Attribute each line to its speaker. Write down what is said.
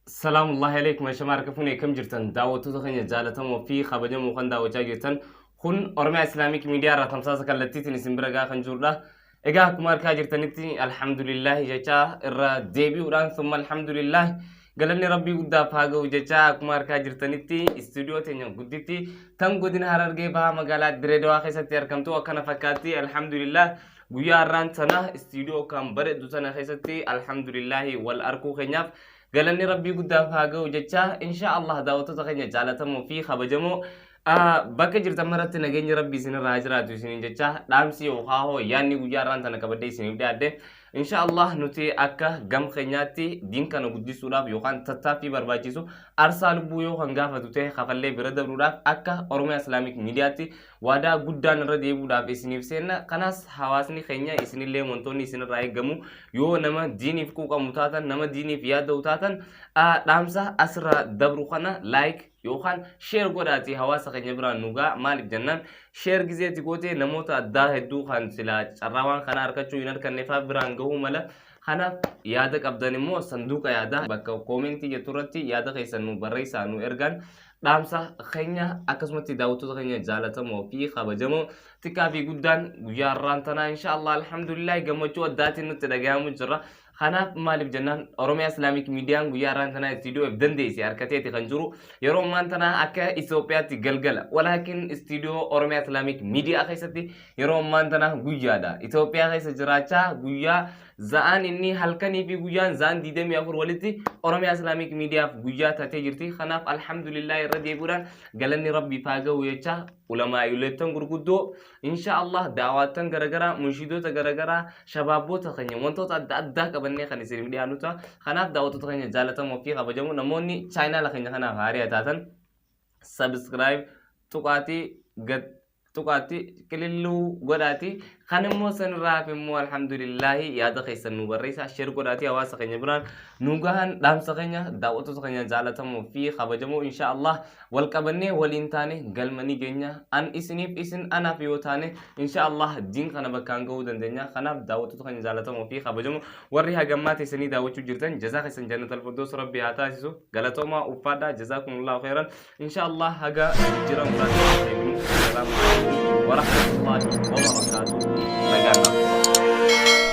Speaker 1: Salaamullahi alaikum ashamaa harka fuunee kam jirtan daawwattoota keenya jaalatamoo fi kabajamoo kan daawwachaa jirtan kun Oromiyaa Islaamik Miidiyaa irraa tamsaasa kallattiitiin isin bira gahaa kan jirudha. Egaa akkuma argaa jirtanitti alhamdulillahi jechaa irra deebi'uudhaan summa alhamdulillahi galanni rabbii guddaaf haa ga'u jechaa akkuma argaa jirtanitti istuudiyoo teenya gudditti tan godina Harargee bahaa magaalaa Direedawaa keessatti argamtu akkana fakkaatti alhamdulillah guyyaa har'aan tana istuudiyoo kan bareeddu tana keessatti alhamdulillahi wal arkuu keenyaaf galanni rabbii guddaaf haa ga'u jecha insha Allah daawwattoota keenya jaalatamoo fi kabajamoo bakka jirtan maratti nageenyi rabbii isinirraa haa jiraatu isiniin jecha dhaamsi yookaan hoo yaadni guyyaa har'aan tana qabadhee isiniif dhiyaadhe insha Allah nuti akka gam keenyaatti diin kana guddisuudhaaf yookaan tattaaffii barbaachisu aarsaa lubbuu yoo kan gaafatu ta'e kafallee bira dabruudhaaf akka Oromiyaa Islaamik Miidiyaatti waadaa guddaan irra deebi'uudhaaf isiniif seenna. Kanaas hawaasni keenya isinillee wantoonni isinirraa eegamu yoo nama diiniif quuqamu taatan, nama diiniif yaadda'u taatan dhaamsa asirraa dabru kana like yookaan share godhaatii hawaasa keenya biraan nu ga'a. Maaliif jennaan share gizeeti gootee namoota addaa hedduu kan silaa carraa waan kana argachuu hin arganne fa'aa biraan gahuu mala. Kanaaf yaada qabdan immoo sanduuqa yaadaa bakka koomentii jettu irratti yaada keessan nu barreessaa nu ergaan dhaamsa keenya akkasumatti daawwattoota keenya jaalatamoo fi kabajamoo xiqqaa fi guddaan guyyaa har'aan tanaa insha Allah alhamdulillah gammachuu addaatiin nutti dhagahamu jira. Kanaaf maaliif jennaan Oromiyaa Islaamik Miidiyaan guyyaa har'aan tanaa istiidiyoo if dandeesse harkateeti kan jiru yeroo ammaan tanaa akka Itoophiyaatti galgala walaakin istiidiyoo Oromiyaa Islaamik Miidiyaa keessatti yeroo ammaan tanaa guyyaadha. Itoophiyaa keessa jiraachaa guyyaa Za'aan inni halkanii fi guyyaan za'aan 24 walitti Oromiyaa Islaamik Miidiyaaf guyyaa taatee jirti. Kanaaf alhamdulillah irra deebi'uudhaan galanni Rabbiif haa ga'u jecha ulamaa'ileettan gurguddoo insha Allah daawaattan garagaraa munshiidota garagaraa shabaabboota keenya wantoota adda addaa qabannee kan isiniif dhiyaannu ta'a. Kanaaf daawwattoota keenya jaalatamoo fi kabajamoo namoonni chaayinaala keenya kanaaf haari'a taatan subscribe tuqaatii gad tuqaatti qililluu godhaati kan immoo sanirraa hafe immoo alhamdulillaahi yaada keessan nu barreessaa sheer godhaati hawaasa keenya biraan nu gahan dhaamsa keenya daawwattoota keenya jaalatamoo fi kabajamoo insha Allah wal qabannee waliin taane galma ni geenya an isiniif isin anaaf yoo taane insha Allah diin kana bakkaan gahuu dandeenya kanaaf daawwattoota keenya jaalatamoo fi kabajamoo warri hagammaa teessanii daawwachuu jirtan jazaa keessan jannatal firdaus rabbi haa taasisu galatoomaa uffaadhaa jazaakumullahu khairan Insha Allah haga jijjiirama biraatti walitti deebinu. Assalaamu alaikum warahmatullahi wabarakaatuh. Nagaan naaf tura.